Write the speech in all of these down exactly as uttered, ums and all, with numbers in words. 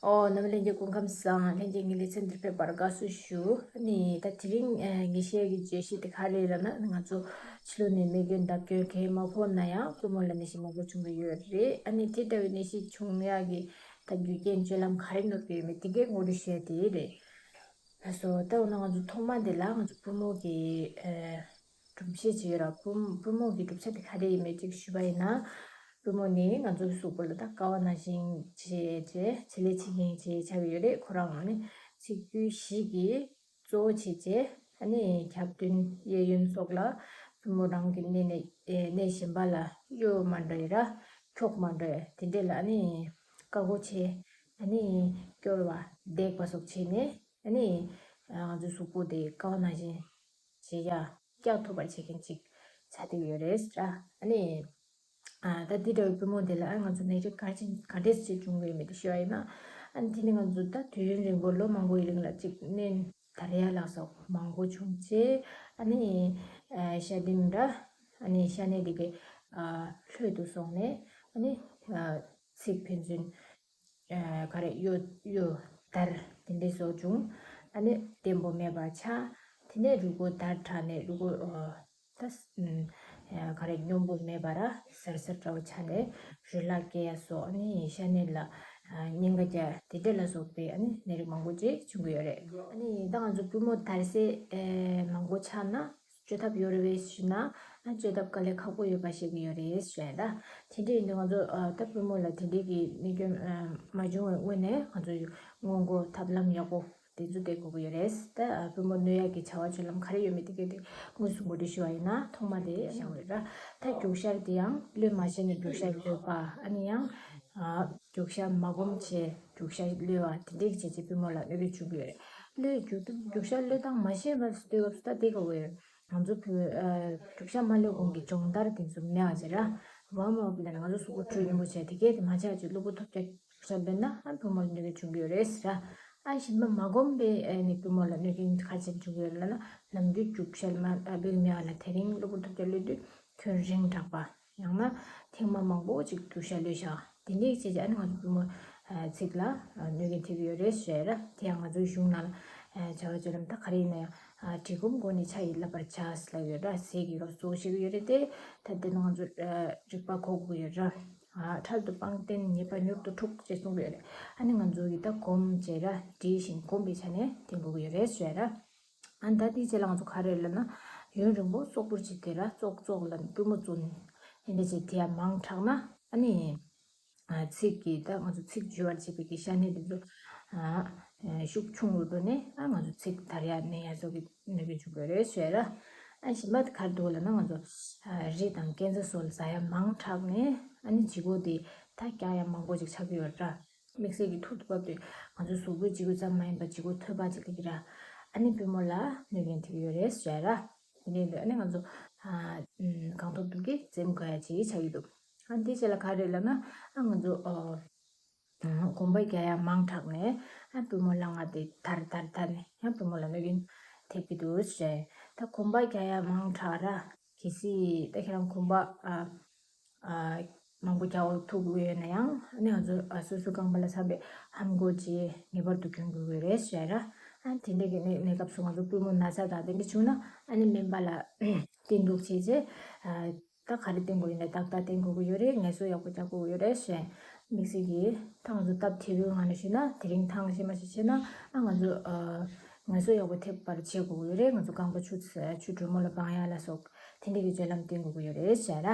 ཨོ། རྣམ་པ་ལྷན་རྒྱས་སྐུ་ཁམས་བཟང་། ལྷན་རྒྱས་ངའི་ལེ་ཚན་འདིར་ཕེབས་པར་དགའ་བསུ་ཞུ། ཨ་ནི་ད་དེ་རིང་ཨ་ངས་བཤད་ཀྱི་བརྗོད་གཞི་དེ་ག་རེ་ལབ་ན། ང་ཚོ་ཕྱི་ལོགས་ནས་རྨས་སྐྱོན་བརྡབ་སྐྱོན་གང་ཡང་མ་ཕོག་ན་ཡང་པུས་མོ་ལ་ནད་གཞི་མང་པོ་བྱུང་གི་ཡོད་རེད། ཨ་ནི་དེ་འདྲ་བའི་ནད་གཞི་བྱུང་ཡག་གི་ད་རྒྱུ་རྐྱེན་སྤྱོད་ལམ་ག་རེ་ནོར་གྱི་ཡོད་མེད་དེ་གའི་ངོ་སྤྲོད་བྱས་དེ་རེད། ལགས་སོ། ད་འོ་ན་ང་ཚོ་ཐོག་མ་དེ་ལ་ང་ཚོ་པུས་མོ་གི་ཨ་སྒྲུབ་བྱེད་ཅིག་ཡོད་ར། པུས་པུས་མོ་གི་གྲུབ་ཆ་དེ་ག་རེ་ཡིན་མེད་ཅིག་ཞུས་པ་ཡིན་ན། པུས་མོ་ནི་ང་ཚོའི་གཟུགས་པོ་ལ་ད་ཀ་བ་ནང་བཞིན་བྱས་བྱས་བྱེད་ལས་བྱེད་ཀྱིན་བྱས་ཆགས་ཀྱི་ཡོད་རེད། ཁོ་རང་ནི་ཚིགས་རྒྱུད་བཞི་གི་གཙོ་བོ་བྱས་བྱས། ཨ་ནི་རྒྱབ་མདུན་གཡས་གཡོན་སོགས་ལ་པུས་མོ་རང་གི་གནས་ནས་ཨེ་གནས་གཞན་པ་ལ་གཡོ་མ་འདྲ་ཡི་ར། འཁྱོག་མ་འདྲ་ཡི་དེ་འདྲས་ལ་ཨ་ནི་བཀག་འགོག་བྱས། ཨ་ནི་སྐྱོར་བ་འདེགས་པ་སོགས་བྱས་ནས། ཨ་ནི་ང་ཚོའི་གཟུགས་པོ་དེ་ཀ་བ་ནང་བཞིན་བྱེད་ཡ་བཀྱག་ཐུབ་པར་བྱེད་མཁན་ཅིག་ཆགས་བསྡད་ཡོད་རེད་ཟེར། ཨ་ནི་ཨ་ད་འདི་འདྲ་བའི་པུས་མོ་དེ་ལ་ཨ་ང་ཚོ་ནད་རིགས་ག་ཅིག་ག་འདྲས་ཅིག་བྱུང་གི་ཡོད་མེད་དེ་ཤོད་ཡ་ཡིན་ན། ཨ་ནི་དེ་ནི་ང་ཚོ་ད་དུས་ཡུན་རིང་པོ་ལོ་མང་པོའི་རིང་ལ་ཅིག་གནས་དར་ཡ་ལ་སོགས་མང་པོ་བྱུང་རྗེས། ཨ་ནི་ཨ་ཤ་དེམ་འདྲ། ཨ་ནི་ཤ་གནད་དེ་གའི་ཨ་ལྷོད་དུ་སོང་ནས། ཨ་ནི་ཨ་ཚིགས་ཕན་ཚུན་ཨ་ག་རེ་གཡོ་གཡོ་འདར་དེ་འདྲས་སོགས་བྱུང་། ཨ་ནི་བརྟན་པོ་མེད་པ་ཆགས། དེ་ནས་རུས་ཁོག་འདར་དྲགས་ནས་རུས་ཁོག་ཨ་ད་ཨ་ག་རེ་སྙོམས་པོ་མེད་པ་ར་ཟར་ཟར་འདྲ་བོ་ཆགས་ནས་རུས་ལག་སྐྱེ་ཡ་སོགས། ཨ་ནི་ཤ་གནད་ལ་ཨ་གཉན་ཁ་རྒྱག་དེ་འདྲས་ལ་སོགས་པའི་ཨ་ནི་ནད་རིགས་མང་པོ་ཅིག་བྱུང་གི་ཡོད་རེད། ཨ་ནི་ད་ང་ཚོ་པུས་མོ་འདར་སའི་ཨ་མང་པོ་ཆགས་ན། བཅོས་ཐབས་ཡོད་རེད་པས་ཞུས་ན། ཨ་བཅོས་ཐབས་དཀའ་ལས་ཁག་པོ་ཡོད་པ་ཤེས་ཀྱི་ཡོད་རེད་ཞུ་ཡ་ད། དེ་འདྲ་ཡིན་དུས་ང་ཚོ་ཨ་ད་པུས་མོ་ལ་དེ་འདྲའི་གི་གནོད་སྐྱོན་ཨ་མ་བྱུང་བའི་སྔོན་ནས་ང་ཚོ་སྔོན་འགོག་ཐབས་ལམ་ཡག་པོ་དེ་ཚོ་བསྟེན་དགོས་ཀྱི་ཡོད་རེད། ད་ཨ་པུས་མོ་གནོད་ཡག་གི་བྱ་བ་སྤྱོད་ལམ་ག་རེ་ཡོད་མེད་དེ་གའི་དེ་དངོས་སུ་ངོ་སྤྲོད་ཞུ་བ་ཡིན་ན། ཐོག་མ་དེ་བཤད་དགོས་རེད་ར། ད་རྒྱུག་ཤར་དེ་ཡང་གློད་མ་བྱས་ནས་རྒྱུག་ཤར་གློད་པ། ཨ་ནི་ཡང་ཨ་རྒྱུག་ཤར་མ་སྒོམ་བྱས་རྒྱུག་ཤར་གློད་པ་དེ་འདྲའི་བྱས་བྱས་པུས་མོ་ལ་གནོད་སྐྱོན་བྱུང་གི་ཡོད་རེད། གློད་རྒྱུག་རྒྱུག་ཤར་གློད་སྟངས་མ་ཤེས་པ་ལྟོས་སྐབས་སུ་ད་དེ་ག་བས། ང་ཚོ་བོད་ཨ་རྒྱུག་ཤར་མ་གློད་གོང་གི་སྦྱོང་བརྡར་དེ་ཚོ་མེད་པ་ཟེར་ར། ཝརམ་ཨབ་ལབ་ནས་ང་ཚོ་གཟུགས་པོ་དྲོད་རིང་པོ་བྱས་དེ་གས་དེ་མ་བྱས་ཅིག་གློ་བུར་ཐོལ་རྒྱག་རྒྱུག་ཤར་འབད་ན་ཨ་པུས་མོ་ལ་གནོད་སྐྱོན་བྱུང་གི་ཡོད་རེད་ཟེར་ར། ཨ་གཞན་པ་མ་སྒོམ་པའི་ཨ་ནི་པུས་མོ་ལ་གནོད་སྐྱོན་ག་རེ་བྱས་བྱུང་གི་ཡོད་རེད་ལབ་ན། ནམ་རྒྱུན་རྒྱུག་ཤར་མ་ཨ་གློད་མེད་པ་ལ་དེ་རིང་གློ་བུར་ཐོལ་རྒྱག་གློད་དུས་ཁྱོན་རིང་དྲགས་པ། ཡང་ན་ཐེངས་མ་མང་པོ་ཅིག་རྒྱུག་ཤར་གློད་བཞག་དེ་འདྲའི་བྱས་ཀྱི་ཨ་ནི་ང་ཚོ་པུས་མོ་ཨ་ཚིགས་ལ་ཨ་གནོད་སྐྱོན་ཐེབས་ཀྱི་ཡོད་རེད་ཟེར་ར། དེ་ཡང་ང་ཚོའི་གཞུང་ནང་ལ་ཨ་བྱ་བ་སྤྱོད་ལམ་ད་ག་རེ་ཡིན་ན་ཡང་ཨ་འབྲི་སྒོམ་སྒོ་ནས་ཕྱག་གཡས་བསླབ་པར་བྱ་ཟེར་ལབ་ཡོད་ར། ཟས་ཀྱི་སྐབས་སུ་གཙོ་བོ་བྱེད་ཀྱི་ཡོད་རེད་དེ། ད་དེ་ནི་ང་ཚོ་ཨ་རིག་པ་གོ་དགོས་ཀྱི་ཡོད་ར། ཨ་འཕྲལ་དུ་སྤངས་བསྟེན་ཉེས་པ་མྱུར་དུ་འཁྲུག་ཅེས་གསུངས་ཡོད་རེད། ཨ་ནི་ང་ཚོ་གིས་ད་སྒོམ་བྱས་ར། འབྲི་ཞིང་སྒོམ་པའི་ཆ་ནས་བསྟེན་དགོས་ཀྱི་ཡོད་རེད་ཟེར་ར། ཨ་ད་དེའི་རྗེས་ལ་ང་ཚོ་ག་རེ་ལབ་ན། ཡུན་རིང་པོ་ཙོག་པུར་བྱས་དེ་ར་ཙོག་ཙོག་ལ་པུས་མོ་བཙུགས་ནས་དེ་འདྲ་བྱས་དེ་ཡང་མང་དྲགས་ན། ཨ་ནི་ཨ་ཚིགས་ཀྱི་ད་ང་ཚོ་ཚིགས་འཇུ་བར་བྱེད་པའི་གི་ཤ་གནད་དེ་ཚོ་ཨ་ཤུགས་ཆུང་རུ་འགྲོ་ནས་ཨ་ང་ཚོ་ཚིགས་འདར་ཡ་ནད་ཡ་སོགས་ཀྱི་གནོད་སྐྱོན་བྱུང་གི་རེད་ཟེར་ར། ཨ་གཞན་པ་དེ་ག་རེ་འདུག་ལབ་ན། ང་ཚོ་ཨ་རི་དང་ཀན་ཚ་སོགས་ལ་ཟ་ཡ་མང་དྲགས་ནས་ཨ་ནི་ལྗིད་ཁོག་དེ་ད་རྒྱག་ཡ་མང་པོ་ཅིག་ཆགས་ཀྱི་ཡོད་ར། དམིགས་བསལ་གྱི་ཐུར་དུ་བབས་དུས་ང་ཚོ་གཟུགས་པོའི་ལྗིད་ཁོག་ཙམ་མ་ཡིན་པར་ལྗིད་ཁོག་ཐོད་པ་ཅིག་སླེབས་ཀྱི་ར། ཨ་ནི་པུས་མོ་ལ་གནོད་སྐྱོན་ཐེབས་ཀྱི་ཡོད་རེད་ཟེར་ར། དེ་འདྲ་ཡིན་དུས་ཨ་ནི་ང་ཚོ་ཨ་གང་ཐུབ་ཐུབ་ཀྱིས་འཛེམ་དགོས་ཡ་ཅིག་ཆགས་ཀྱི་འདུག་ཨ་འདི་རྗེས་ལ་ག་རེ་ལབ་ན། ཨ་ང་ཚོ་ཨ་གོམ་པ་རྒྱག་ཡ་མང་དྲགས་ནས་ཨ་པུས་མོ་ལ་ང་དེ་དར་དར་དར་ནས་ཡང་པུས་མོ་ལ་གནོད་སྐྱོན་ཐེབས་ཀྱི་འདུག་ཟེར། ད་གོམ་པ་རྒྱག་ཡ་མང་དྲགས་ར། གལ་སྲིད་ད་ཁྱེད་རང་གོམ་པ་ཨ་ཨ་མང་པོ་རྒྱག་ཐུབ་ཀྱི་ཡོད་ན་ཡང་། ཨ་ནི་ང་ཚོ་ཨ་སོ་སོའི་རྐང་པ་ལ་འཚམ་པའི་ཧམ་གོ་ཅིག་ངེས་པར་དུ་གྱོན་དགོས་ཀྱི་རེད་ཟེར་ར། ཨ་དེ་འདྲ་གི་གནས་གནས་སྐབས་སུ་ང་ཚོ་པུས་མོ་ན་ཚ་དང་དེ་འདྲ་བྱུང་ན། ཨ་ནི་སྨན་པ་ལ་བསྟེན་གཏུགས་བྱས་རྗེས་ཨ་ད་ག་རེ་བསྟེན་དགོས་ཡིན་ན་ཏག་ཏག་བསྟེན་དགོས་ཀྱི་ཡོད་རེད། ངལ་གསོ་ཡག་པོ་རྒྱག་དགོས་ཀྱི་ཡོད་རེད་ཟེར། དམིགས་བསལ་གྱིས་ད་ང་ཚོ་སྟབས་བདེ་པོའི་ངང་ནས་ཞུས་ན། དེ་རིང་ཐང་ཤེས་མ་ཤེས་བྱས་ན། ཨ་ང་ཚོ་ཨ་ངལ་གསོ་ཡག་པོ་ཐེབས་པར་བྱེད་དགོས་ཀྱི་ཡོད་རེད། ང་ཚོ་རྐང་པ་ཆུ་ཆུ་དྲོན་མོ་ལ་སྦང་ཡ་ལ་སོགས་དེ་འདྲ་གི་སྤྱོད་ལམ་བསྟེན་དགོས་ཀྱི་ཡོད་རེད་ཟེར་ར།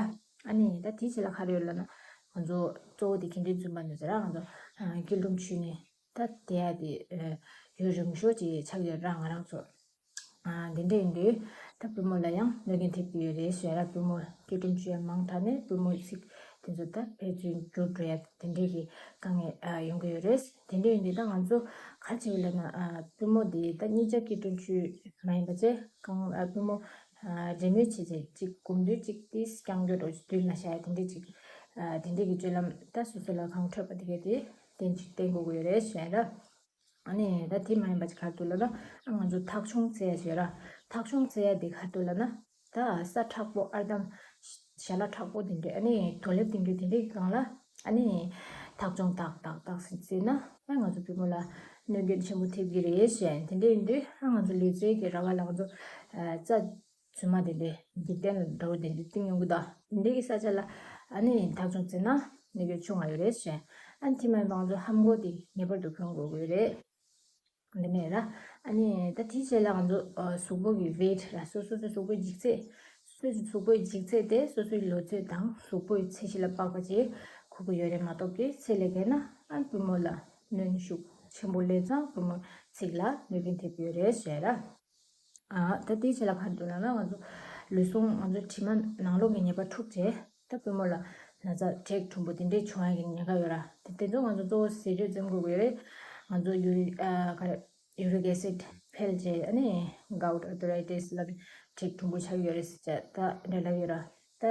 ཨ་ནི་ད་དེའི་རྗེས་ལ་ག་རེ་ཡོད་ལབ་ན། ང་ཚོ་གཙོ་བོ་དེ་ག་འདྲས་འཛུམ་པ་ནས་ཟེར་ར། ང་ཚོ་ཨ་སྐྱིལ་ཀྲུང་ཆུས་ནས་ད་དེ་ཡ་དེ་ཨ་ཡུན་རིང་ཤོས་ཅིག་ཆགས་ཡོད་ར། ང་རང་ཚོ་ཨ་དེ་འདྲ་ཡིན་དུས་ད་པུས་མོ་ལ་ཡང་གནོད་སྐྱོན་ཐེབས་ཀྱི་ཡོད་རེད་ཟེར་ར། པུས་མོ་སྐྱིལ་ཀྲུང་ཆུས་ཡ་མང་དྲགས་ནས་པུས་མོ་ཚིགས་དེ་ཚོ་ད་ཕར་ཚུར་འགྱུར་འགྲོ་ཡ་དེ་འདྲ་གི་དཀའ་ངལ་ཨ་ཡོང་གི་ཡོད་རེད། དེ་འདྲ་ཡིན་དུས་ད་ང་ཚོ་ག་རེ་བྱེད་དགོས་ལབ་ན། ཨ་པུས་མོ་དེ་ད་གཉིས་ཆ་སྐྱིལ་ཀྲུང་ཆུས་མ་ཡིན་པ་བྱས་གང་ཨ་པུས་མོ་ཨ་རེས་མོས་བྱས་བྱས་གཅིག་གོམ་དུས་གཅིག་ཏིས་རྐྱང་འགྱོ་འགྲོ་ཅིག་མདུན་ལ་བཞག་ཡ་དེ་འདྲས་ཅིག་ཨ་དེ་འདྲས་ཀྱི་སྤྱོད་ལམ་ད་སོ་སོ་ལ་གང་འཕྲོད་པ་དེ་གས་དེ་བསྟེན་ཅིག་བསྟེན་དགོས་ཀྱི་ཡོད་རེད་ཟེར་ར། ཨ་ནི་ད་དེ་མ་ཡིན་པ་ཅིག་ག་རེ་འདུག་ལབ་ན། ཨ་ང་ཚོ་ཐག་ཆུང་བཙལ་ཡ་ཟེར་ར། ཐག་ཆུང་བཙལ་ཡ་དེ་ག་རེ་འདུག་ལབ་ན། ད་ས་མཁྲེགས་པོ་ཨར་འདམ་ཞལ་ལག་མཁྲེགས་པོ་དེ་འདྲས། ཨ་ནི་རྡོ་ལེབ་དེ་འདྲས་དེ་འདྲས་ཀྱི་སྒང་ལ་ཨ་ནི་ ཐག་ཆོད་ཏག་ཏག་ཏག་ཟིན་ཟིན་ན་ཨ་ང་ཚོ་བུ་མོ་ལ་གནོད་སྐྱོན་ཆེན་པོ་ཐེབས་ཀྱི་རེད་ཞེས། དེ་འདྲ་ཡིན་དུས་ཨ་ང་ཚོ་ལུས་རྩལ་གྱི་ར་བ་ལ་ང་ཚོ་རྩ་རྫུན་མ་དེ་འདྲའི་འཇིག་རྟེན་ལ་འདྲ་བོ་དེ་འདྲའི་བཏིང་ཡོང་གི་འདུག་དེ་འདྲའི་གི་ས་ཆ་ལ་ཨ་ནི་ཐག་ཆོད་ཟིན་ན་གནོད་སྐྱོན་ཆུང་བ་ཡོད་རེད་ཞེས། ཨ་ནི་དེ་མ་ཡིན་པ་ང་ཚོ་ལྷམ་གོག་དེ་ངེས་པར་དུ་གྱོན་དགོས་ཀྱི་ཡོད་རེད། འདི་ནས་ར། ཨ་ནི་ད་དེའི་རྗེས་ལ་ང་ཚོ་ཨ་གཟུགས་པོ་གི་weight ར། སོ་སོ་སོའི་གཟུགས་པོའི་འཇིགས་ཚད། སོ་སོའི་གཟུགས་པོའི་འཇིགས་ཚད་དེ་སོ་སོའི་ལོ་ཚོད་དང་གཟུགས་པོའི་ཚད་གཞི་ལ་དཔག་པ་བྱས་གོ་གི་ཡོད་རེད་མ་གཏོགས་ཀྱི། ཚད་ལས་བརྒལ་ན་ཨ་བུ་མོ་ལ་གནོན་ཤུགས་ཆེན་པོ་སླེབས་ཙང་བུ་མོའི་ཚིགས་ལ་གནོད་སྐྱོན་ཐེབས་ཀྱི་ཡོད་རེད་ཞེས་ར། ཨ་ད་དེའི་རྗེས་ལ་ག་རེ་འདུག་ལབ་ན། ང་ཚོ་ལུས་ཟུངས་ང་ཚོ་དྲི་མ་ནང་ལོགས་ཀྱི་ཉེས་པ་འཁྲུགས་བྱས། ད་བུ་མོ་ལ་ན་ཚ་དྲེག་གྲུང་པོ་དེ་འདྲའི་བྱུང་ཡག་གི་ཉེན་ཁ་ཡོད་ར། དེ་དེ་ཚོ་ང་ཚོ་གཙོ་བོ་ཟས་སྤྱོད་འཛེམ་དགོས་ཀྱི་ཡོད་རེད། ང་ཚོ་ཡུ་རི་ཨ་ག་རེ་uric acid འཕེལ་བྱས་ཨ་ནི་gout arthritis ལབ་དྲེག་གྲུང་པོ་ཆགས་ཀྱི་ཡོད་རེད་ཟེར་བྱས་ད་འདྲ་ལབ་ཡོད་ར། ད་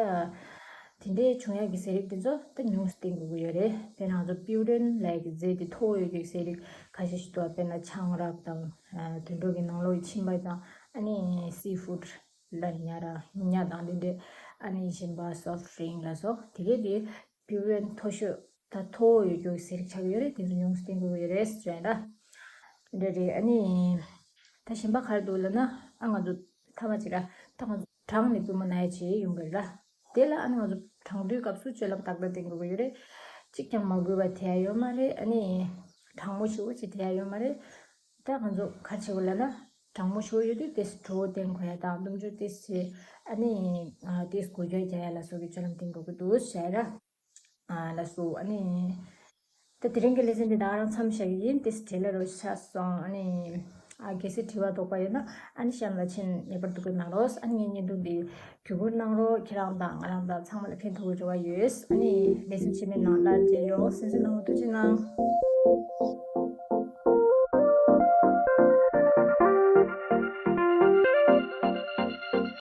དེ་འདྲའི་བྱུང་ཡག་གི་ཟས་རིགས་དེ་ཚོ་ད་ཉུང་སུ་བསྟེན་དགོས་ཀྱི་ཡོད་རེད། དཔེར་ན་ང་ཚོ་purine ལབ་ཡག་གི་རྫས་དེ་མཐོ་བོ་ཡོད་ཀྱི་ཟས་རིགས་ཁ་ཤས་ཤིག་འདུག་དཔེར་ན་ཆང་རག་དང་ཨ་དུད་འགྲོ་གི་ནང་ལོགས་ཀྱི་ཕྱིན་པ་དང་ཨ་ནི་seafood ལ་ཉ་ར་ཉ་དང་དེ་འདྲའི་ཨ་ནི་ཞིམ་པ་soft drink ལ་སོགས་དེ་གས་དེ་purine མཐོ་ཤོས་ད་མཐོ་བོ་ཡོད་ཀྱི་ཟས་རིགས་ཆགས་ཀྱི་ཡོད་རེད། དེ་ཚོ་ཉུང་སུ་བསྟེན་དགོས་ཀྱི་ཡོད་རེད་ཟེར་ཡ་ད་འདྲ་རེད། ཨ་ནི་ད་གཞན་པ་ག་རེ་འདུག་ལབ་ན། ཨ་ང་ཚོ་ཐ་མ་གཅིག་ར། ད་ང་ཚོ་གྲང་ནས་བུ་མོ་ན་ཡ་བྱེད་ཡོང་གི་ར། དེ་ལ་ཨ་ནི་ང་ཚོ་གྲང་དུས་སྐབས་སུ་སྤྱོད་ལམ་ཏག་ཏག་བསྟེན་དགོས་ཀྱི་ཡོད་རེད། གཅིག་ཀྱང་མ་འགུལ་བ་དེ་ཡ་ཡོད་མ་རེད། ཨ་ནི་གྲང་མོ་ཞེ་པོ་ཅིག་དེ་ཡ་ཡོད་མ་རེད། ད་ང་ཚོ་ག་རེ་བྱེད་དགོས་ལབ་ན། གྲང་མོ་ཞེ་པོ་ཡོད་དུས་ཏོག་ཙམ་བྲོ་བོ་བསྟེན་དགོས་ཡ་དང་། འདུམ་འཇུག་ཏོག་ཙམ་བྱེད། ཨ་ནི་ཏོག་ཙམ་འགུལ་སྐྱོད་རྒྱག་ཡ་ལ་སོགས་ཀྱི་སྤྱོད་ལམ་བསྟེན་དགོས་ཀྱི་འདུག་ཞེས་ར། ཨ་ལགས་སོ། ཨ་ནི་ད་དེ་རིང་གི་ལེ་ཚན་འདི་ད་ག་རང་མཚམས་བཞག་གི་ཡིན། ཏོག་ཙམ་བྲེལ་བ་རོ་ཆགས་སོང་། ཨ་ནི་ཨ་གལ་སྲིད་དྲི་བ་དོགས་པ་ཡོད་ན་ཨ་ནི་གཤམ་ལ་ཕྱིན་ངེས་པར་དུ་བཀོད་གནང་རོགས། ཨ་ནི་ངའི་བརྙན་ཐུང་འདི་བརྒྱུད་སྐུར་གནང་རོགས། ཁྱེད་རང་དང་ང་རང་དང་ཚང་མ་ལ་ཕན་ཐོགས་པའི་རེ་བ་ཡོད། ཨ་ནི་ལེ་ཚན་རྗེས་མའི་ནང་སླར་མཇལ་ཡོང་། གསན་གཟིགས་གནང་བར་ཐུགས་རྗེ་གནང་།